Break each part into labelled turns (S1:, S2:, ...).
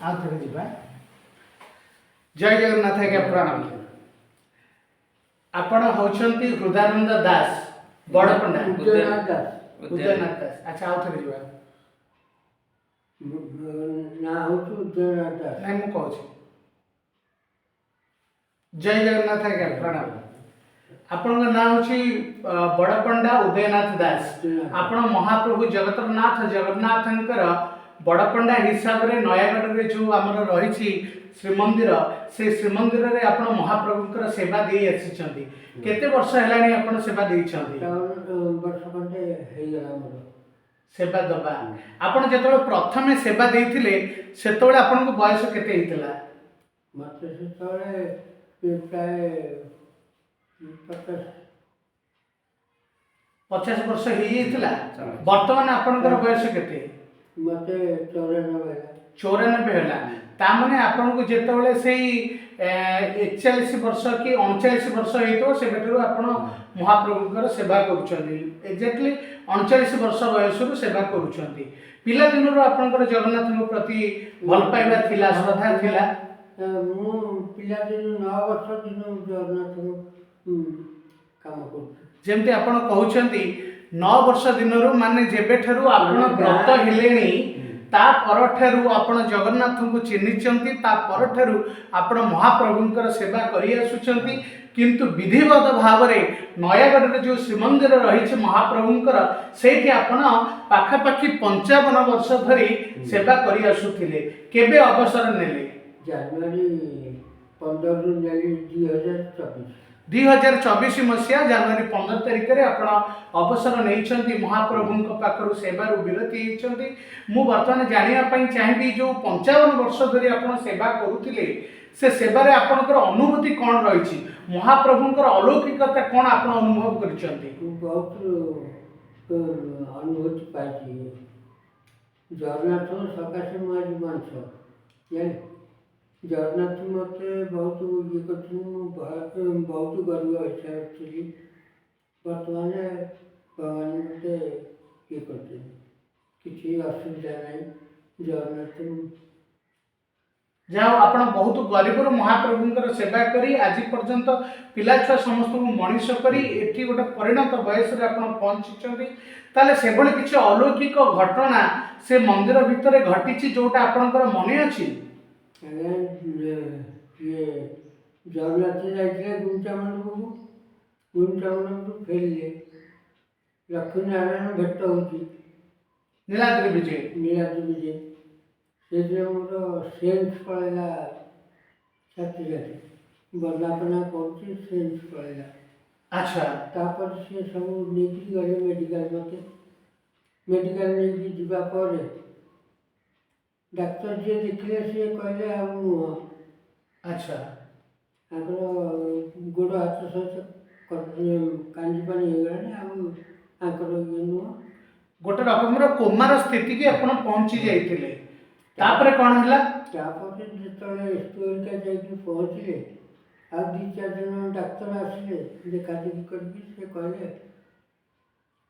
S1: ଆଉ ଥରେ ଯିବା। ଜୟ ଜଗନ୍ନାଥ ଆଜ୍ଞା, ପ୍ରଣାମ। ଆପଣ ହେଉଛନ୍ତି ହୃଦାନନ୍ଦ ଦାସ ବଡ଼ପଣ୍ଡା?
S2: ଉଦୟନାଥ ଦାସ।
S1: ଉଦୟନାଥ ଦାସ। ଆଚ୍ଛା, ଆଉ ଥରେ ଯିବା।
S2: ନାଁ ହେଉଛି ଉଦୟନାଥ ଦାସ।
S1: ନାଇଁ, ମୁଁ କହୁଛି। ଜୟ ଜଗନ୍ନାଥ ଆଜ୍ଞା, ପ୍ରଣାମ। ଆପଣଙ୍କ ନାଁ ହେଉଛି ବଡ଼ପଣ୍ଡା ଉଦୟନାଥ ଦାସ।
S2: ଉଦୟନାଥ।
S1: ଆପଣ ମହାପ୍ରଭୁ ଜଗତରନାଥ ଜଗନ୍ନାଥଙ୍କର ବଡ଼ପଣ୍ଡା ହିସାବରେ ନୟାଗଡ଼ରେ ଯେଉଁ ଆମର ରହିଛି ଶ୍ରୀମନ୍ଦିର, ସେ ଶ୍ରୀମନ୍ଦିରରେ ଆପଣ ମହାପ୍ରଭୁଙ୍କର ସେବା ଦେଇ ଆସିଛନ୍ତି। କେତେ ବର୍ଷ ହେଲାଣି ଆପଣ ସେବା ଦେଇଛନ୍ତି?
S2: 57 ବର୍ଷ ଖଣ୍ଡେ ହେଇଗଲା ମୋର।
S1: ସେବା ଦବା। ଆପଣ ଯେତେବେଳେ ପ୍ରଥମେ ସେବା ଦେଇଥିଲେ, ସେତେବେଳେ ଆପଣଙ୍କୁ ବୟସ କେତେ ହେଇଥିଲା?
S2: ମୋତେ ସେତେବେଳେ ପ୍ରାୟ 50।
S1: 50 ବର୍ଷ ହେଇଯାଇଥିଲା। ବର୍ତ୍ତମାନ ଆପଣଙ୍କର ବୟସ କେତେ?
S2: ମୋତେ 94 ହେଲା।
S1: 94 ହେଲା। ତା ମାନେ ଆପଣଙ୍କୁ ଯେତେବେଳେ ସେଇ 41 ବର୍ଷ କି 39 ବର୍ଷ ହେଇଥିବ, ସେବେଠାରୁ ଆପଣ ମହାପ୍ରଭୁଙ୍କର ସେବା କରୁଛନ୍ତି। ଏକ୍ଜାକ୍ଟଲି 39 ବର୍ଷ ବୟସରୁ ସେବା କରୁଛନ୍ତି। ପିଲାଦିନରୁ ଆପଣଙ୍କର ଜଗନ୍ନାଥଙ୍କ ପ୍ରତି ଭଲ ପାଇବା ଥିଲା, ଶ୍ରଦ୍ଧା ଥିଲା?
S2: ମୁଁ ପିଲାଦିନୁ, 9 ବର୍ଷ ଦିନୁ ଜଗନ୍ନାଥଙ୍କ କାମ କରୁଛି।
S1: ଯେମିତି ଆପଣ କହୁଛନ୍ତି 9 ବର୍ଷ ଦିନରୁ, ମାନେ ଯେବେଠାରୁ ଆପଣ ବ୍ରତ ହେଲେଣି, ତା ପରଠାରୁ ଆପଣ ଜଗନ୍ନାଥଙ୍କୁ ଚିହ୍ନିଛନ୍ତି, ତା ପରଠାରୁ ଆପଣ ମହାପ୍ରଭୁଙ୍କର ସେବା କରି ଆସୁଛନ୍ତି। କିନ୍ତୁ ବିଧିବଦ୍ଧ ଭାବରେ ନୟାଗଡ଼ରେ ଯେଉଁ ଶ୍ରୀମନ୍ଦିର ରହିଛି ମହାପ୍ରଭୁଙ୍କର, ସେଇଠି ଆପଣ ପାଖାପାଖି 55 ବର୍ଷ ଧରି ସେବା କରି ଆସୁଥିଲେ। କେବେ ଅବସର ନେଲେ?
S2: ଜାନୁଆରୀ 15ରୁ ନେଲି, 2024।
S1: 2024 ମସିହା ଜାନୁଆରୀ 15 ତାରିଖରେ ଆପଣ ଅବସର ନେଇଛନ୍ତି, ମହାପ୍ରଭୁଙ୍କ ପାଖରୁ ସେବାରୁ ବିରତି ହେଇଛନ୍ତି। ମୁଁ ବର୍ତ୍ତମାନ ଜାଣିବା ପାଇଁ ଚାହିଁବି, ଯେଉଁ 55 ବର୍ଷ ଧରି ଆପଣ ସେବା କରୁଥିଲେ, ସେ ସେବାରେ ଆପଣଙ୍କର ଅନୁଭୂତି କ'ଣ ରହିଛି? ମହାପ୍ରଭୁଙ୍କର ଅଲୌକିକତା କ'ଣ ଆପଣ ଅନୁଭବ କରିଛନ୍ତି?
S2: ମୁଁ ବହୁତ ଅନୁଭୂତି ପାଇଛି। ଜଗନ୍ନାଥଙ୍କ ସକାଶେ ମୁଁ ଆଜି ମଣିଷ, ଜାଣିଲେ। ଜଗନ୍ନାଥ ମୋତେ ବହୁତ ଇଏ କରିଛନ୍ତି। ମୁଁ ବହୁତ ଗରିବ ହିସାବରେ ଥିଲି, ବର୍ତ୍ତମାନ ଭଗବାନ ମୋତେ ଇଏ କରିଛନ୍ତି, କିଛି ଅସୁବିଧା ନାହିଁ। ଜଗନ୍ନାଥ
S1: ଯାହା ହଉ, ଆପଣ ବହୁତ ଗରିବରୁ ମହାପ୍ରଭୁଙ୍କର ସେବା କରି ଆଜି ପର୍ଯ୍ୟନ୍ତ ପିଲା ଛୁଆ ସମସ୍ତଙ୍କୁ ମଣିଷ କରି ଏଠି ଗୋଟେ ପରିଣତ ବୟସରେ ଆପଣ ପହଞ୍ଚିଛନ୍ତି। ତାହେଲେ ସେଭଳି କିଛି ଅଲୌକିକ ଘଟଣା ସେ ମନ୍ଦିର ଭିତରେ ଘଟିଛି, ଯୋଉଟା ଆପଣଙ୍କର ମନେ ଅଛି?
S2: ଆଜ୍ଞା, ଇଏ ଜଗନ୍ନାଥ ଯାଇଥିଲେ ଗୁଣ୍ଡିଚା ମଣ୍ଡପକୁ। ଗୁଣ୍ଡିଚା ମଣ୍ଡପରୁ ଫେରିଲେ, ଲକ୍ଷ୍ମୀ ନାରାୟଣ ଭେଟ ହେଉଛି।
S1: ନୀଳାଦ୍ରି ବିଜୟ।
S2: ନୀଳାଦ୍ରି ବିଜେ। ସେଇଦିନ ମୋର ସେନ୍ସ ପଳେଇଲା। ଛାତି ଛାତି ବନ୍ଦାପନା କରୁଛି, ସେନ୍ସ ପଳେଇଲା। ତାପରେ ସିଏ ସବୁ ନେଇକି ଗଲେ ମେଡ଼ିକାଲ ମୋତେ। ମେଡ଼ିକାଲ ନେଇକି ଯିବା ପରେ ଡାକ୍ତର ଯିଏ ଦେଖିଲେ, ସିଏ କହିଲେ ଆଉ ନୁହଁ। ତାଙ୍କର ଗୋଡ଼ ହାତ ସହିତ କାଞ୍ଜି ପାଣି ହେଇଗଲାଣି, ଆଉ ଆଙ୍କର ଇଏ ନୁହଁ।
S1: ଗୋଟେ ରକମର କୋମାର ସ୍ଥିତିକି ଆପଣ ପହଞ୍ଚି ଯାଇଥିଲେ। ତାପରେ କ'ଣ ହେଲା?
S2: ତାପରେ ଯେତେବେଳେ ଏସ୍ ପି ହେରିକା ଯାଇକି ପହଞ୍ଚିଲେ, ଆଉ ଦୁଇ ଚାରି ଜଣ ଡାକ୍ତର ଆସିଲେ, ଦେଖାଦେଖି କରିକି ସେ କହିଲେ,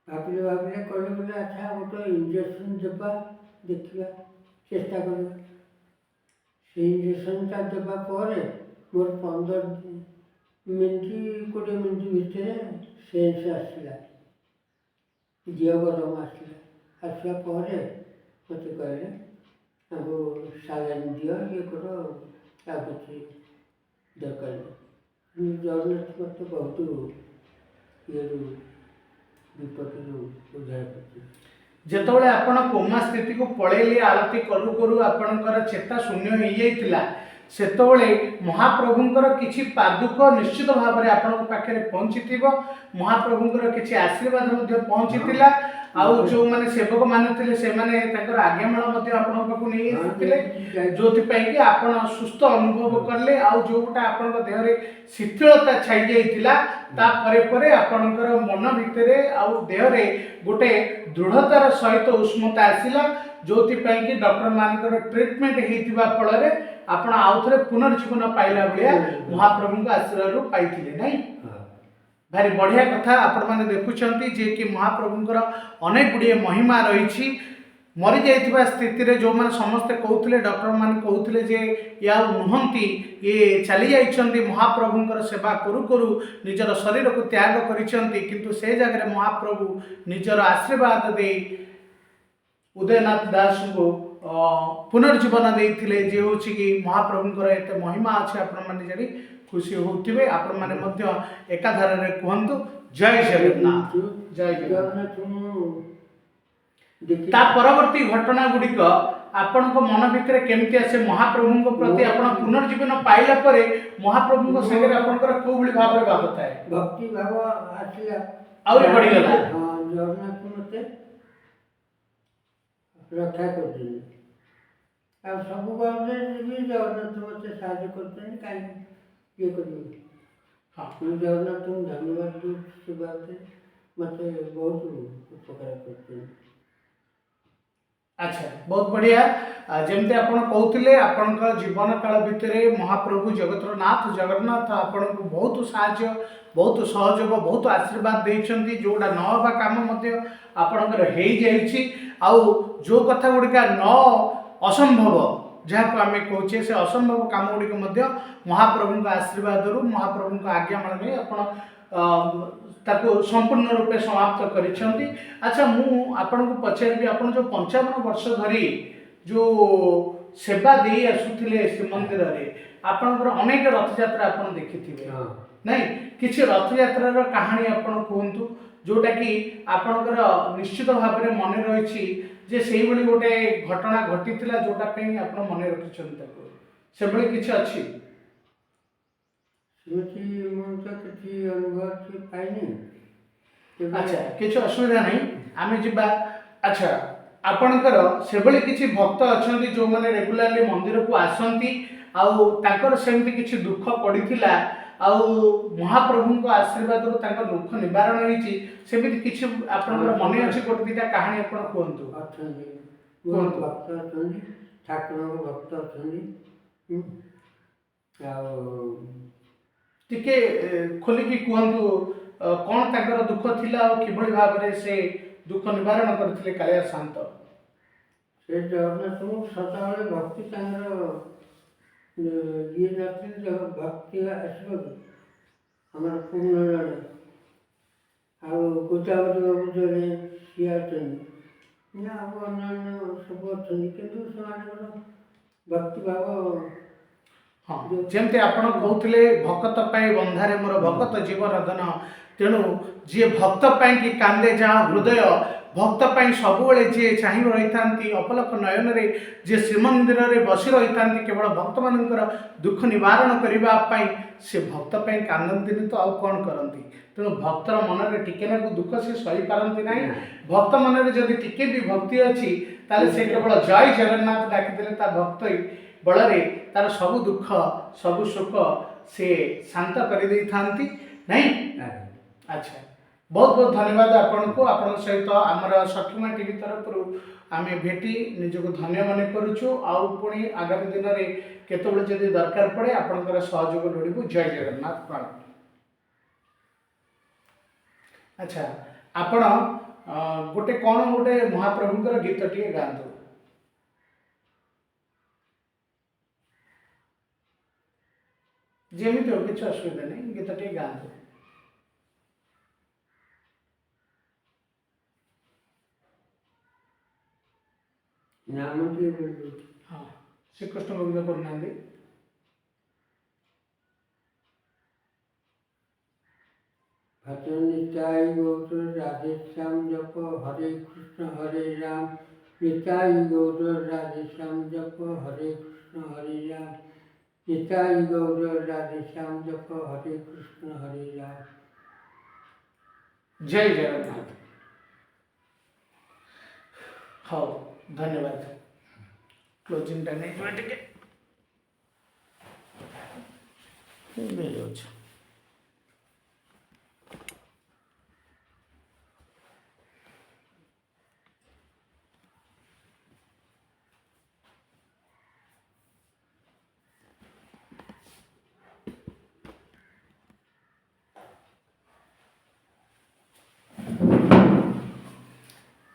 S2: ଭାବିଲେ ଭାବିଲେ କହିଲେ, ବୋଲେ ଆଚ୍ଛା, ଗୋଟେ ଇଞ୍ଜେକ୍ସନ୍ ଦେବା, ଦେଖିବା, ଚେଷ୍ଟା କରିବା। ସେଇ ଇଞ୍ଜେକ୍ସନ୍ଟା ଦେବା ପରେ ମୋର 15 ମିନିଟ୍ 20 ମିନିଟ୍ ଭିତରେ ସେନ୍ସ ଆସିଲା, ଦେହ ଗରମ ଆସିଲା। ଆସିବା ପରେ ମୋତେ କହିଲେ, ତାଙ୍କୁ ସାଲାଇନ୍ ଦିଅ, ଇଏ କର, ଆଉ କିଛି ଦରକାର ନାହିଁ। ଜଗନ୍ନାଥ ମୋତେ ବହୁତ ଇଏରୁ, ବିପଦରୁ ଉଦ୍ଧାର କରିଛନ୍ତି।
S1: ଯେତେବେଳେ ଆପଣ କୋମା ସ୍ଥିତିକୁ ପଳେଇଲେ, ଆଳତି କରୁ କରୁ ଆପଣଙ୍କର ଚେତା ଶୂନ୍ୟ ହେଇଯାଇଥିଲା, ସେତେବେଳେ ମହାପ୍ରଭୁଙ୍କର କିଛି ପାଦୁକ ନିଶ୍ଚିତ ଭାବରେ ଆପଣଙ୍କ ପାଖରେ ପହଞ୍ଚିଥିବ। ମହାପ୍ରଭୁଙ୍କର କିଛି ଆଶୀର୍ବାଦ ମଧ୍ୟ ପହଞ୍ଚିଥିଲା। ଆଉ ଯେଉଁମାନେ ସେବକମାନେ ଥିଲେ, ସେମାନେ ତାଙ୍କର ଆଜ୍ଞାମାଳ ମଧ୍ୟ ଆପଣଙ୍କ ପାଖକୁ ନେଇ ଆସିଥିଲେ, ଯୋଉଥିପାଇଁ କି ଆପଣ ସୁସ୍ଥ ଅନୁଭବ କଲେ। ଆଉ ଯୋଉଟା ଆପଣଙ୍କ ଦେହରେ ଶିଥିଳତା ଛାଇ ଯାଇଥିଲା, ତାପରେ ପରେ ଆପଣଙ୍କର ମନ ଭିତରେ ଆଉ ଦେହରେ ଗୋଟେ ଦୃଢ଼ତାର ସହିତ ଉଷ୍ମତା ଆସିଲା, ଯୋଉଥିପାଇଁ କି ଡକ୍ଟର ମାନଙ୍କର ଟ୍ରିଟମେଣ୍ଟ ହେଇଥିବା ଫଳରେ ଆପଣ ଆଉଥରେ ପୁନର୍ଜୀବନ ପାଇଲା ଭଳିଆ ମହାପ୍ରଭୁଙ୍କ ଆଶୀର୍ବାଦରୁ ପାଇଥିଲେ, ନାଇଁ?
S2: ହଁ।
S1: ଭାରି ବଢ଼ିଆ କଥା। ଆପଣମାନେ ଦେଖୁଛନ୍ତି ଯେ କି ମହାପ୍ରଭୁଙ୍କର ଅନେକ ଗୁଡ଼ିଏ ମହିମା ରହିଛି। ମରିଯାଇଥିବା ସ୍ଥିତିରେ ଯେଉଁମାନେ ସମସ୍ତେ କହୁଥିଲେ, ଡକ୍ଟରମାନେ କହୁଥିଲେ ଯେ ଇଏ ଆଉ ନୁହନ୍ତି, ଇଏ ଚାଲି ଯାଇଛନ୍ତି, ମହାପ୍ରଭୁଙ୍କର ସେବା କରୁ କରୁ ନିଜର ଶରୀରକୁ ତ୍ୟାଗ କରିଛନ୍ତି, କିନ୍ତୁ ସେ ଜାଗାରେ ମହାପ୍ରଭୁ ନିଜର ଆଶୀର୍ବାଦ ଦେଇ ଉଦୟନାଥ ଦାସଙ୍କୁ ପୁନର୍ଜୀବନ ଦେଇଥିଲେ। ଯେ ହେଉଛି କି ମହାପ୍ରଭୁଙ୍କର ଏତେ ମହିମା ଅଛି, ଆପଣମାନେ ଜାଣି ଖୁସି ହେଉଥିବେ। ଆପଣମାନେ ମଧ୍ୟ ଏକାଧାରରେ କୁହନ୍ତୁ ଜୟ ଜଗନ୍ନାଥ, ଜୟ ଜଗନ୍ନାଥ।
S2: ଜଗନ୍ନାଥ ମୁଁ ଦେଖି
S1: ତା ପରବର୍ତ୍ତୀ ଘଟଣା ଗୁଡ଼ିକ ଆପଣଙ୍କ ମନ ଭିତରେ କେମିତି ଆସେ? ମହାପ୍ରଭୁଙ୍କ ପ୍ରତି ଆପଣ ପୁନର୍ଜୀବନ ପାଇଲା ପରେ ମହାପ୍ରଭୁଙ୍କ ସାଙ୍ଗରେ ଆପଣଙ୍କର କୋଉ ଭଳି ଭାବରେ ଭାବ ଥାଏ?
S2: ଭକ୍ତି ଭାବ ଆସିଲା,
S1: ଆହୁରି ବଢିଗଲା।
S2: ହଁ, ଜଗନ୍ନାଥ ମୋତେ ରକ୍ଷା କରୁଛନ୍ତି ଆଉ ସବୁ ବାବରେ ବି ଜଗନ୍ନାଥ ମୋତେ ସାହାଯ୍ୟ କରୁଛନ୍ତି, କାହିଁକି ଇଏ କରିବି? ମୁଁ ଜଗନ୍ନାଥଙ୍କୁ ଧନ୍ୟବାଦ ଦେଉଛି, ସେ ବାବଦରେ ମୋତେ ବହୁତ ଉପକାର କରୁଛନ୍ତି।
S1: ଆଚ୍ଛା, ବହୁତ ବଢ଼ିଆ। ଯେମିତି ଆପଣ କହୁଥିଲେ, ଆପଣଙ୍କ ଜୀବନ କାଳ ଭିତରେ ମହାପ୍ରଭୁ ଜଗତର ନାଥ ଜଗନ୍ନାଥ ଆପଣଙ୍କୁ ବହୁତ ସାହାଯ୍ୟ, ବହୁତ ସହଯୋଗ, ବହୁତ ଆଶୀର୍ବାଦ ଦେଇଛନ୍ତି। ଯେଉଁଟା ନ ହେବା କାମ ମଧ୍ୟ ଆପଣଙ୍କର ହେଇଯାଇଛି, ଆଉ ଯେଉଁ କଥା ଗୁଡ଼ିକ ନ ଅସମ୍ଭବ ଯାହାକୁ ଆମେ କହୁଛେ, ସେ ଅସମ୍ଭବ କାମ ଗୁଡ଼ିକ ମଧ୍ୟ ମହାପ୍ରଭୁଙ୍କ ଆଶୀର୍ବାଦରୁ, ମହାପ୍ରଭୁଙ୍କ ଆଜ୍ଞାମାଳ ନେଇ ଆପଣ ତାକୁ ସମ୍ପୂର୍ଣ୍ଣ ରୂପେ ସମାପ୍ତ କରିଛନ୍ତି। ଆଚ୍ଛା, ମୁଁ ଆପଣଙ୍କୁ ପଚାରିବି, ଆପଣ ଯେଉଁ 55 ବର୍ଷ ଧରି ଯେଉଁ ସେବା ଦେଇ ଆସୁଥିଲେ ଶ୍ରୀମନ୍ଦିରରେ, ଆପଣଙ୍କର ଅନେକ ରଥଯାତ୍ରା ଆପଣ ଦେଖିଥିବେ। ନାଇଁ, କିଛି ରଥଯାତ୍ରାର କାହାଣୀ ଆପଣ କୁହନ୍ତୁ, ଯେଉଁଟାକି ଆପଣଙ୍କର ନିଶ୍ଚିତ ଭାବରେ ମନେ ରହିଛି ଯେ ସେଇଭଳି ଗୋଟେ ଘଟଣା ଘଟିଥିଲା ଯେଉଁଟା ପାଇଁ ଆପଣ ମନେ ରଖିଛନ୍ତି ତାକୁ, ସେଭଳି କିଛି ଅଛି?
S2: ସେମିତି ମୁଁ ତ କିଛି ଅନୁଭବ ପାଇନି ତେବେ।
S1: ଆଚ୍ଛା, କିଛି ଅସୁବିଧା ନାହିଁ, ଆମେ ଯିବା। ଆଚ୍ଛା, ଆପଣଙ୍କର ସେଭଳି କିଛି ଭକ୍ତ ଅଛନ୍ତି ଯେଉଁମାନେ ରେଗୁଲାରଲି ମନ୍ଦିରକୁ ଆସନ୍ତି ଆଉ ତାଙ୍କର ସେମିତି କିଛି ଦୁଃଖ ପଡ଼ିଥିଲା ଆଉ ମହାପ୍ରଭୁଙ୍କ ଆଶୀର୍ବାଦରୁ ତାଙ୍କ ଦୁଃଖ ନିବାରଣ ହେଇଛି, ସେମିତି କିଛି ଆପଣଙ୍କର ମନେ ଅଛି? ଗୋଟେ ଦୁଇଟା କାହାଣୀ ଆପଣ କୁହନ୍ତୁ।
S2: ଅଛନ୍ତି, ମୋର
S1: କୁହନ୍ତୁ।
S2: ଭକ୍ତ ଅଛନ୍ତି, ଠାକୁରଙ୍କ ଭକ୍ତ ଅଛନ୍ତି। ଆଉ
S1: ଟିକେ ଖୋଲିକି କୁହନ୍ତୁ, କ'ଣ ତାଙ୍କର ଦୁଃଖ ଥିଲା ଆଉ କିଭଳି ଭାବରେ ସେ ଦୁଃଖ ନିବାରଣ କରିଥିଲେ କାଳିଆ ସାଆନ୍ତ?
S2: ସେ ଜଗନ୍ନାଥଙ୍କୁ ସଦାବେଳେ ଭକ୍ତି ତାଙ୍କର ଇଏ ନଥିଲେ ଭକ୍ତି ଆସିବ କି? ଆମର ପୂର୍ଣ୍ଣ ଜଣେ ଆଉ ଗୋଦାବରୀ ବାବୁ ଜଣେ, ସିଏ ଅଛନ୍ତି ନା, ଆଉ ଅନ୍ୟାନ୍ୟ ସବୁ ଅଛନ୍ତି, କିନ୍ତୁ ସେମାନଙ୍କର ଭକ୍ତିଭାବ।
S1: ହଁ, ଯେମିତି ଆପଣ କହୁଥିଲେ, ଭକତ ପାଇଁ ବନ୍ଧାରେ ମୋର ଭକତ ଜୀବନ ଧନ। ତେଣୁ ଯିଏ ଭକ୍ତ ପାଇଁକି କାନ୍ଦେ, ଯାହା ହୃଦୟ ଭକ୍ତ ପାଇଁ ସବୁବେଳେ ଯିଏ ଚାହିଁ ରହିଥାନ୍ତି, ଅପଲକ ନୟନରେ ଯିଏ ଶ୍ରୀମନ୍ଦିରରେ ବସି ରହିଥାନ୍ତି କେବଳ ଭକ୍ତମାନଙ୍କର ଦୁଃଖ ନିବାରଣ କରିବା ପାଇଁ, ସେ ଭକ୍ତ ପାଇଁ କାନ୍ଦନ୍ତିନି ତ ଆଉ କ'ଣ କରନ୍ତି? ତେଣୁ ଭକ୍ତର ମନରେ ଟିକେ ନାକୁ ଦୁଃଖ ସେ ସହିପାରନ୍ତି ନାହିଁ। ଭକ୍ତ ମନରେ ଯଦି ଟିକେ ବି ଭକ୍ତି ଅଛି, ତାହେଲେ ସେ କେବଳ ଜୟ ଜଗନ୍ନାଥ ଡାକିଦେଲେ ତା ଭକ୍ତ ବଳରେ ତାର ସବୁ ଦୁଃଖ, ସବୁ ଶୋକ ସେ ଶାନ୍ତ କରିଦେଇଥାନ୍ତି, ନାଇଁ? ଆଚ୍ଛା, ବହୁତ ବହୁତ ଧନ୍ୟବାଦ ଆପଣଙ୍କୁ। ଆପଣଙ୍କ ସହିତ ଆମର ସଖିମା ଟିଭି ତରଫରୁ ଆମେ ଭେଟି ନିଜକୁ ଧନ୍ୟ ମନେ କରୁଛୁ, ଆଉ ପୁଣି ଆଗାମୀ ଦିନରେ କେତେବେଳେ ଯଦି ଦରକାର ପଡ଼େ ଆପଣଙ୍କର ସହଯୋଗ ଲୋଡ଼ିବୁ। ଜୟ ଜଗନ୍ନାଥ, ପ୍ରଣାମ। ଆଚ୍ଛା, ଆପଣ ଗୋଟେ କ'ଣ ଗୋଟେ ମହାପ୍ରଭୁଙ୍କର ଗୀତ ଟିକେ ଗାଆନ୍ତୁ। ଯେମିତି ହଉ, କିଛି ଅସୁବିଧା ନାହିଁ, ଗୀତ ଟିକେ ଗାଆନ୍ତୁ।
S2: ନାମ ଟିକେ ବୋଲିବି?
S1: ହଁ, ଶ୍ରୀକୃଷ୍ଣ ଗୋବିନ୍ଦ କରୁନାହାନ୍ତି।
S2: ଭଜନ ନିତାଇ ଗୌର ରାଧେ ଶ୍ୟାମ ଜପ, ହରେ କୃଷ୍ଣ ହରେ ରାମ। ନିତାଇ ଗୌର ରାଧେ ଶ୍ୟାମ ଜପ, ହରେ କୃଷ୍ଣ ହରେ ରାମ। ନିତାଇ ଗୌର ରାଧେ ଶ୍ୟାମ ଜପ, ହରେ କୃଷ୍ଣ ହରେ ରାମ।
S1: ଜୟ ଜଗନ୍ନାଥ। ହଉ, ଧନ୍ୟବାଦ। କ୍ଲୋଜିଂଟା ନେଇଯିବା ଟିକେ ହେଇଯାଉଛି।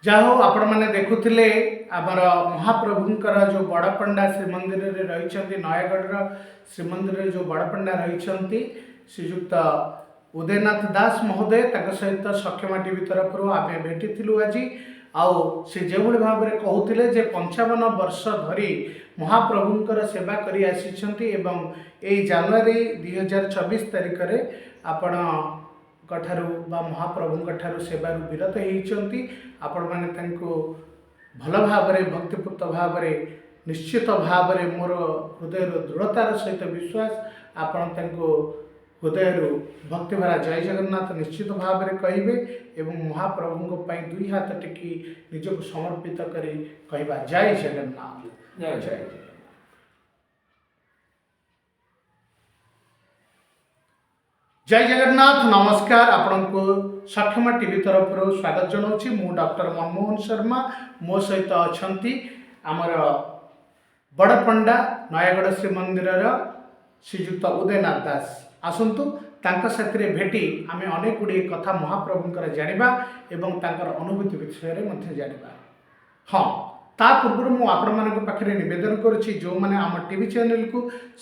S1: ଯାହା ହଉ, ଆପଣମାନେ ଦେଖୁଥିଲେ ଆମର ମହାପ୍ରଭୁଙ୍କର ଯେଉଁ ବଡ଼ପଣ୍ଡା ଶ୍ରୀମନ୍ଦିରରେ ରହିଛନ୍ତି, ନୟାଗଡ଼ର ଶ୍ରୀମନ୍ଦିରରେ ଯେଉଁ ବଡ଼ପଣ୍ଡା ରହିଛନ୍ତି ଶ୍ରୀଯୁକ୍ତ ଉଦୟନାଥ ଦାସ ମହୋଦୟ, ତାଙ୍କ ସହିତ ସକ୍ଷମା ଟିଭି ତରଫରୁ ଆମେ ଭେଟିଥିଲୁ ଆଜି। ଆଉ ସେ ଯେଉଁଭଳି ଭାବରେ କହୁଥିଲେ ଯେ 55 ବର୍ଷ ଧରି ମହାପ୍ରଭୁଙ୍କର ସେବା କରି ଆସିଛନ୍ତି ଏବଂ ଏଇ ଜାନୁଆରୀ 2024 ତାରିଖରେ ଆପଣଙ୍କ ଠାରୁ ବା ମହାପ୍ରଭୁଙ୍କ ଠାରୁ ସେବାରୁ ବିରତ ହେଇଛନ୍ତି। ଆପଣମାନେ ତାଙ୍କୁ ଭଲ ଭାବରେ, ଭକ୍ତିପୂତ ଭାବରେ, ନିଶ୍ଚିତ ଭାବରେ ମୋର ହୃଦୟରୁ ଦୃଢ଼ତାର ସହିତ ବିଶ୍ୱାସ, ଆପଣ ତାଙ୍କୁ ହୃଦୟରୁ ଭକ୍ତିଭରା ଜୟ ଜଗନ୍ନାଥ ନିଶ୍ଚିତ ଭାବରେ କହିବେ ଏବଂ ମହାପ୍ରଭୁଙ୍କ ପାଇଁ ଦୁଇ ହାତ ଟେକି ନିଜକୁ ସମର୍ପିତ କରି କହିବା ଜୟ ଜଗନ୍ନାଥ।
S3: ଜୟ।
S1: ଜୟ ଜଗନ୍ନାଥ। ଜୟ ଜଗନ୍ନାଥ। ନମସ୍କାର, ଆପଣଙ୍କୁ ସକ୍ଷମ ଟିଭି ତରଫରୁ ସ୍ୱାଗତ ଜଣାଉଛି। ମୁଁ ଡକ୍ଟର ମନମୋହନ ଶର୍ମା। ମୋ ସହିତ ଅଛନ୍ତି ଆମର ବଡ଼ପଣ୍ଡା ନୟାଗଡ଼ ଶ୍ରୀମନ୍ଦିରର ଶ୍ରୀଯୁକ୍ତ ଉଦୟନାଥ ଦାସ। ଆସନ୍ତୁ, ତାଙ୍କ ସାଥିରେ ଭେଟି ଆମେ ଅନେକ ଗୁଡ଼ିଏ କଥା ମହାପ୍ରଭୁଙ୍କର ଜାଣିବା ଏବଂ ତାଙ୍କର ଅନୁଭୂତି ବିଷୟରେ ମଧ୍ୟ ଜାଣିବା। ହଁ, ତା ପୂର୍ବରୁ ମୁଁ ଆପଣମାନଙ୍କ ପାଖରେ ନିବେଦନ କରୁଛି, ଯେଉଁମାନେ ଆମ ଟିଭି ଚ୍ୟାନେଲକୁ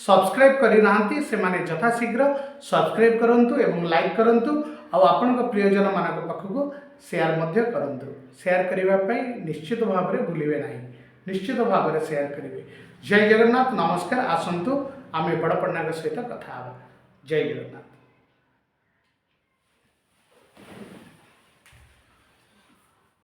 S1: ସବସ୍କ୍ରାଇବ୍ କରିନାହାନ୍ତି, ସେମାନେ ଯଥାଶୀଘ୍ର ସବସ୍କ୍ରାଇବ୍ କରନ୍ତୁ ଏବଂ ଲାଇକ୍ କରନ୍ତୁ ଆଉ ଆପଣଙ୍କ ପ୍ରିୟଜନମାନଙ୍କ ପାଖକୁ ସେୟାର ମଧ୍ୟ କରନ୍ତୁ। ସେୟାର କରିବା ପାଇଁ ନିଶ୍ଚିତ ଭାବରେ ଭୁଲିବେ ନାହିଁ, ନିଶ୍ଚିତ ଭାବରେ ସେୟାର କରିବେ। ଜୟ ଜଗନ୍ନାଥ। ନମସ୍କାର। ଆସନ୍ତୁ, ଆମେ ବଡ଼ପଣ୍ଡାଙ୍କ ସହିତ କଥା ହେବା। ଜୟ ଜଗନ୍ନାଥ।